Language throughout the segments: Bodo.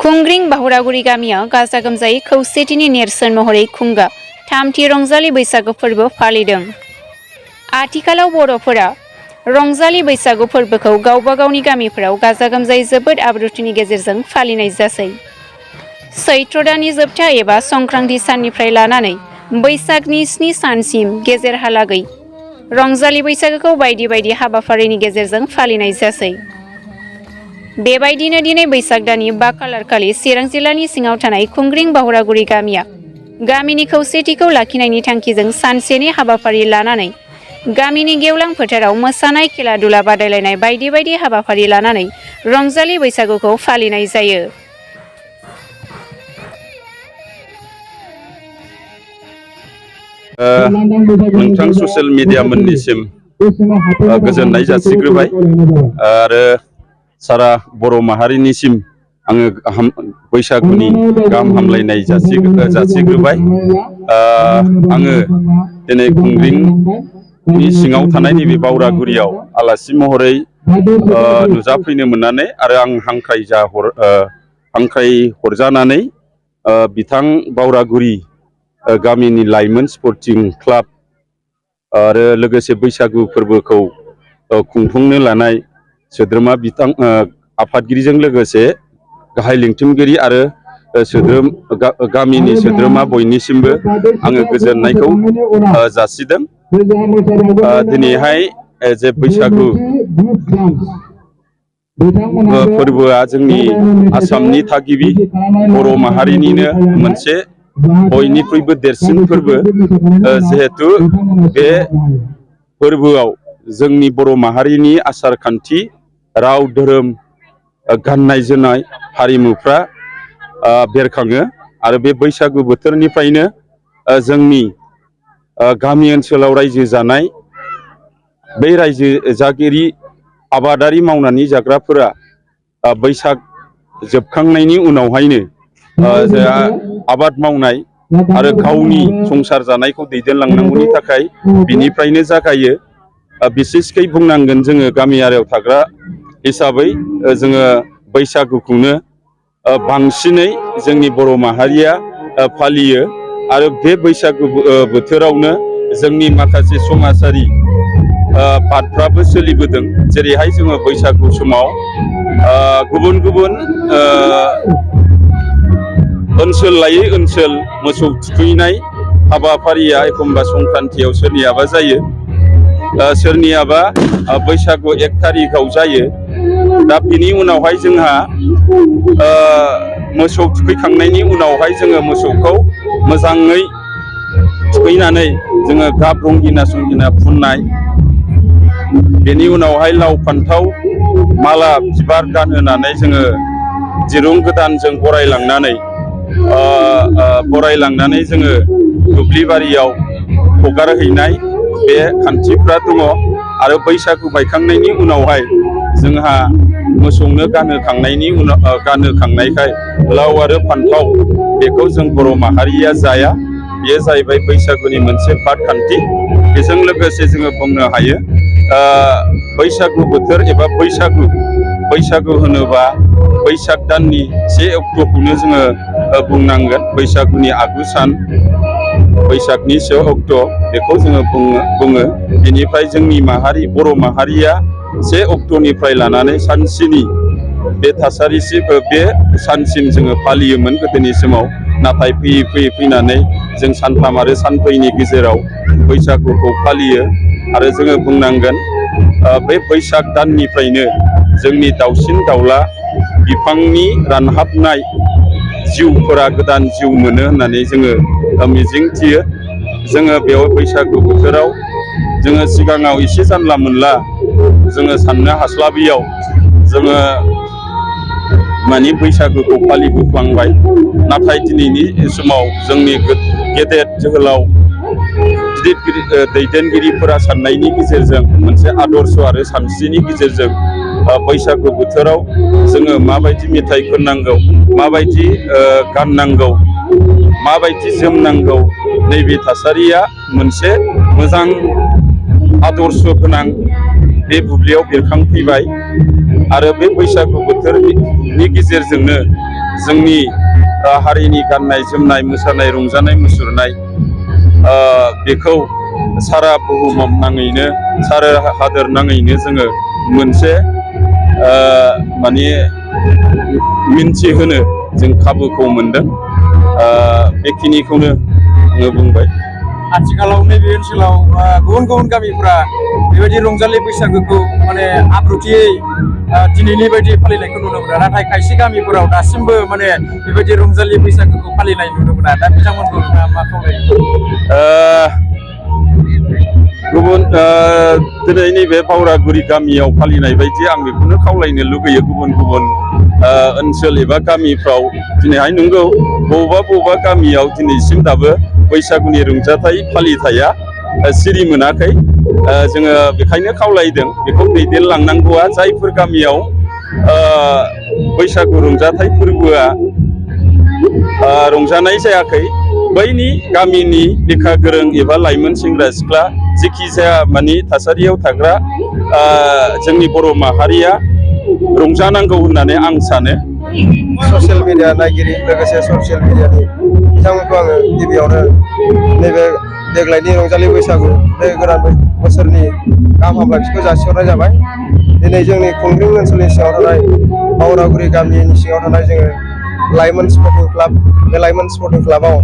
खुंग्रिं बाहुरागुरि गामियाव गाजा गोमजायै खौसेथिनि नेरसोन महरै खुंगा थामथि रंजालि बैसागु फोरबो फालिदों। आथिखालाव बर'फोरा रंजालि बैसागु फोरबोखौ गावबा गावनि गामिफोराव गाजा गोमजायै जोबोद आब्रुथिनि गेजेरजों फालिनाय जासै। सैत्र दाननि जोबथा एबा संक्रान्ति साननिफ्राय लानानै बैसागनि 7 सानसिम गेजेरहालागै रंजालि बैसागुखौ बायदि बायदि हाबाफारिनि गेजेरजों फालिनाय जासै। बेबायदिनो दिनै बैसाग दाननि 5 खालार खालि चिरां जिल्लानि सिङाव थानाय खुंग्रिं बाहुरागुरि गामिया गामिनि खौसेथिखौ लाखिनायनि थांखिजों सानसेनि हाबाफारि लानानै गामिनि गेवलां फोथाराव मोसानाय खेला दुला बादायलायनाय बायदि बायदि हाबाफारि लानानै रंजालि बैसागुखौ फालिनाय जायो। नोंथां ससियेल मिडिया मोननिसिम गोजोननाय जासिग्रोबाय आरो सारा बर' माहारिनिसिम आङो बैसागुनि गाहाम हामलायनाय जासिग्रोबाय। आङो दिनै खुंग्रिंनि सिङाव थानाय नैबे बावरागुरियाव आलासि महरै नुजाफैनो मोननानै आरो आं हांख्राय हरजानानै बिथां बावरागुरि गामिनि लाइमोन स्पर्टिं क्लाब आरो लोगोसे बैसागु फोरबोखौ खुंफुंनो लानाय सोद्रोमा बिथां आफादगिरिजों लोगोसे गाहाय लिंथुमगिरि आरो गामिनि सोद्रोमा बयनिसिमबो आङो गोजोननायखौ जासिदों। दिनैहाय जे बैसागु फोरबोआ जोंनि आसामनि थागिबि बर' माहारिनिनो मोनसे बयनिख्रुइबो देरसिन फोरबो। जिहेतु बे फोरबोआव जोंनि बर' माहारिनि आसार खान्थि, राव धोरोम, गाननाय जोमनाय, हारिमुफ्रा बेरखाङो आरो बे बैसागु बोथोरनिफ्रायनो जोंनि गामि ओनसोलाव रायजो जानाय बै रायजो जागिरि आबादारि मावनानै जाग्राफोरा बैसाग जोबखांनायनि उनावहायनो आबाद मावनाय आरो गावनि संसार जानायखौ दैदेनलांनांगौनि थाखाय बिनिफ्रायनो जागायो। बिसेसकै बुंनांगोन जोङो गामियारियाव थाग्रा हिसाबै जोङो बैसागुखौनो बांसिनै जोंनि बर' माहारिया फालियो आरो बे बैसागु बोथोरावनो जोंनि माखासे समाजारि बादफ्राबो सोलिबोदों। जेरैहाय जोङो बैसागु समाव गुबुन गुबुन ओनसोल लायै ओनसोल मोसौ थुखैनाय हाबाफारिया एखमबा संक्रान्तियाव सोरनियाबा जायो, सोरनियाबा बैसागु 1 थारिखआव जायो। दा बिनि उनावहाय जोंहा मोसौ थुखैखांनायनि उनावहाय जोङो मोसौखौ मोजाङै थुखैनानै जोङो गाब रंगिना संगिना फुननाय, बेनि उनावहाय लाव फान्थाव माला बिबार गानहोनानै जोङो दिरुं गोदानजों बरायलांनानै जोङो दुब्लि बारियाव हगारहैनाय बे खान्थिफ्रा दङ। आरो बैसागु बायखांनायनि उनावहाय जोंहा मोसौनो गानहोखांनायखाय लाव आरो फान्थाव बेखौ जों बर' माहारिया जाया। बेयो जाहैबाय बैसागुनि मोनसे बाद खान्थि। बेजों लोगोसे जोङो बुंनो हायो बैसागु बोथोर एबा बैसागु होनोबा बैसाग दाननि 1 अक्ट'खौनो जोङो बुंनांगोन। बैसागुनि आगु सान बैसागनि 1 अक्ट' बेखौ जोङो बुङो। बेनिफ्राय जोंनि बर' माहारिया 1 अक्ट'निफ्राय लानानै सानसिनि बे सानसिम जोङो फालियोमोन गोदोनि समाव। नाथाय फैयै फैनानै जों सानथाम आरो सानब्रैनि गेजेराव बैसागुखौ फालियो। आरो जोङो बुंनांगोन बे बैसाग दाननिफ्रायनो जोंनि दाउसिन दाउला बिफांनि रानहाबनाय जिउफोरा गोदान जिउ मोनो होननानै जोङो मिजिंथियो। जोङो बेयाव बैसागु बोथोराव जोङो सिगाङाव एसे जानला मोनला जोङो साननो हास्लाबियाव जोङो माने बैसागुखौ फालिबोफ्लांबाय। नाथाय दिनैनि समाव जोंनि गेदेर जोहोलाव गिदिर दैदेनगिरिफोरा साननायनि गेजेरजों मोनसे आदर्श आरो सानस्रिनि गेजेरजों बैसागु बोथोराव जोङो माबायदि मेथाइ खननांगौ, माबायदि गाननांगौ, माबायदि जोमनांगौ, नैबे थासारिया मोनसे मोजां आदर्श गोनां बे बुब्लियाव बेरखांफैबाय। आरो बे बैसागु नि गेजेरजोंनो जोंनि हारिनि गाननाय जोमनाय मोसानाय रंजानाय मुसुरनाय बेखौ सारा बुहुम नाङैनो सारा हादोर नाङैनो जोङो मोनसे माने मिन्थिहोनो जों खाबुखौ मोनदों। बेखिनिखौनो आङो बुंबाय। आथिखालाव नैबे ओनसोलाव गुबुन गुबुन गामिफ्रा बेबायदि रंजालि बैसागोखौ माने आब्रुथियै दिनैनि बायदि फालिनायखौ नुनो मोना, नाथाय खायसे गामिफोराव दासिमबो माने बेबायदि रंजालि बैसागोखौ फालिनाय नुनो मोना। दा बिथांमोनखौ नोंथाङा मा खावलायो? गुबुन दिनै नैबे बावरागुरि गामियाव फालिनाय बायदि आं बेखौनो खावलायनो लुगैयो। गुबुन गुबुन ओनसोल एबा गामिफ्राव दिनैहाय नंगौ बबेबा गामियाव दिनैसिम दाबो बैसागुनि रंजाथाइ फालिथाया सिरि मोनाखै। जोङो बेखायनो खावलायदों बेखौ दैदेनलांनांगौआ जायफोर गामियाव बैसागु रंजाथाइ फोरबोआ रंजानाय जायाखै बैनि गामिनि लेखा गोरों एबा लाइमोन सेंग्रा सिख्ला जेखि जाया मानि थासारियाव थाग्रा जोंनि बर' माहारिया रंजानांगौ होननानै आं सानो। ससियेल मिडिया नायगिरि लोगोसे ससियेल मिडियानि बिथांमोनखौ आङो गिबियावनो नैबे देग्लायनि रंजालि बैसागु बे गोदान बोसोरनि गाहाम हामलायथिखौ जासिहरनाय जाबाय। दिनै जोंनि खुंग्रिं ओनसोलनि सिङाव थानाय बावरागुरि गामिनि सिङाव थानाय जोङो लाइमोन स्पर्टिं क्लाब, बे लाइमोन स्पर्टिं क्लाबाव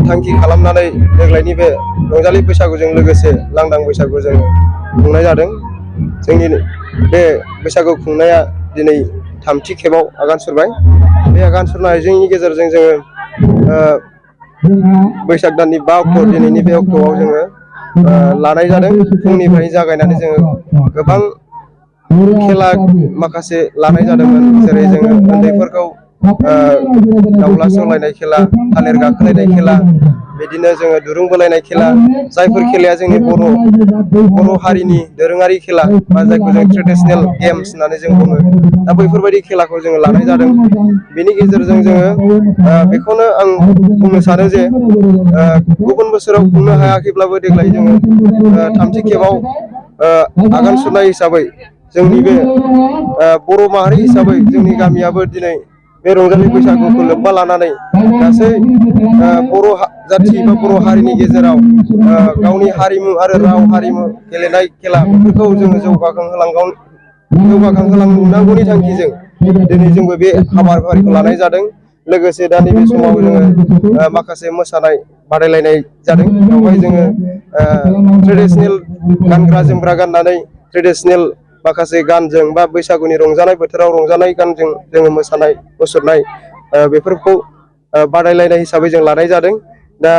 थांखि खालामनानै देग्लायनि बे रंजालि बैसागुजों लोगोसे लांदां बैसागु जोङो खुंनाय जादों। जोंनि बे बैसागु खुंनाया दिनै थामथि खेबाव आगान सुरबाय। बे आगान सुरनायनि गेजेरजों जोङो बैसाग दाननि 5 अक्ट' दिनैनि बे अक्ट'आव जोङो लानाय जादों। फुंनिफ्राय जागायनानै जोङो गोबां खेला माखासे लानाय जादोंमोन, जेरै जोङो उन्दैफोरखौ दाउला सौलायनाय खेला, थालिर गाखोलायनाय खेला, बिदिनो जोङो दुरुं बोलायनाय खेला, जायफोर खेलाया जोंनि बर' हारिनि दोरोङारि खेला बा जायखौ जों ट्रेडिसनेल गेम्स होननानै जों बुङो। दा बैफोरबायदि खेलाखौ जोङो लानाय जादों। बेनि गेजेरजों जोङो बेखौनो आं बुंनो सानो जे गुबुन बोसोराव खुंनो हायाखैब्लाबो देग्लाय जोङो थामथि खेबाव आगान सुरनाय हिसाबै जोंनि बे बर' माहारि हिसाबै जोंनि गामियाबो दिनै बे रंजालि बैसागुखौ लोब्बा लानानै गासै बर' जाथि बा बर' हारिनि गेजेराव गावनि हारिमु आरो राव हारिमु गेलेनाय खेला बेफोरखौ जोङो जौगाखांहोलांनांगौनि थांखिजों दिनै जोंबो बे हाबाफारिखौ लानाय जादों। लोगोसे दा नैबे समाव जोङो माखासे मोसानाय बादायलायनाय जादों। बेवहाय जोङो ट्रेडिसनेल गानग्रा जोमग्रा गाननानै ट्रेडिसनेल माखासे गानजों बा बैसागुनि रंजानाय बोथोराव रंजानाय गानजों जोङो मोसानाय मुसुरनाय बेफोरखौ बादायलायनाय हिसाबै जों लानाय जादों। दा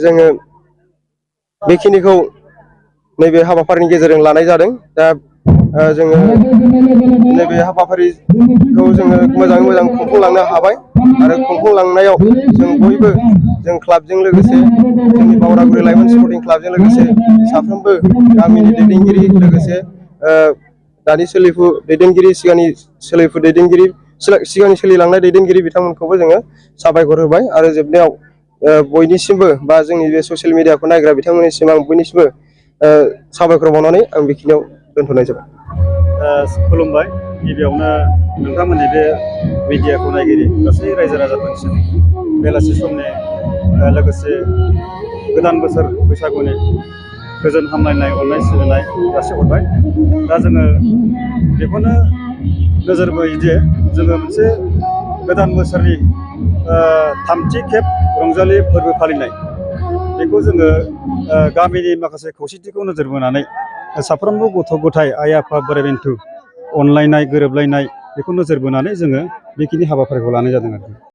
जोङो बेखिनिखौ नैबे हाबाफारिनि गेजेरजों लानाय जादों। दा जोङो नैबे हाबाफारिखौ जोङो मोजाङै मोजां खुंफुंलांनो हाबाय आरो खुंफुंलांनायाव जों बयबो जों क्लाबजों लोगोसे जोंनि बावरागुरि लाइमोन स्पर्टिं क्लाबजों लोगोसे साफ्रोमबो गामिनि दैदेनगिरि लोगोसे दानि सोलिफु दैदेनगिरि सिगांनि सोलिलांनाय दैदेनगिरि बिथांमोनखौबो जोङो साबायखर होबाय। आरो जोबनायाव बयनिसिमबो बा जोंनि बे ससियेल मिडियाखौ नायग्रा बिथांमोननिसिम आं बयनिसिमबो साबायखर बावनानै आं बेखिनियाव दोनथ'नाय जाबाय। खुलुमबाय। गिबियावनो नोंथांमोननि बे मिडियाखौ नायगिरि गासै रायजो राजाफोरनिसिम बेलासि समनि लोगोसे गोदान बोसोर बैसागुनि गोजोन हामलायनाय अननाय सिबिनाय जासिहरबाय। दा जोङो बेखौनो नोजोर बोयो जे जोङो मोनसे गोदान बोसोरनि थामथि खेब रंजालि फोरबो फालिनाय बेखौ जोङो गामिनि माखासे खौसेथिखौ नोजोर बोनानै साफ्रोमबो गथ' गथाय आइ आफा बोराइ बेन्थु अनलायनाय गोरोबलायनाय बेखौ नोजोर बोनानै जोङो बेखिनि हाबाफारिखौ लानाय जादों आरोखि।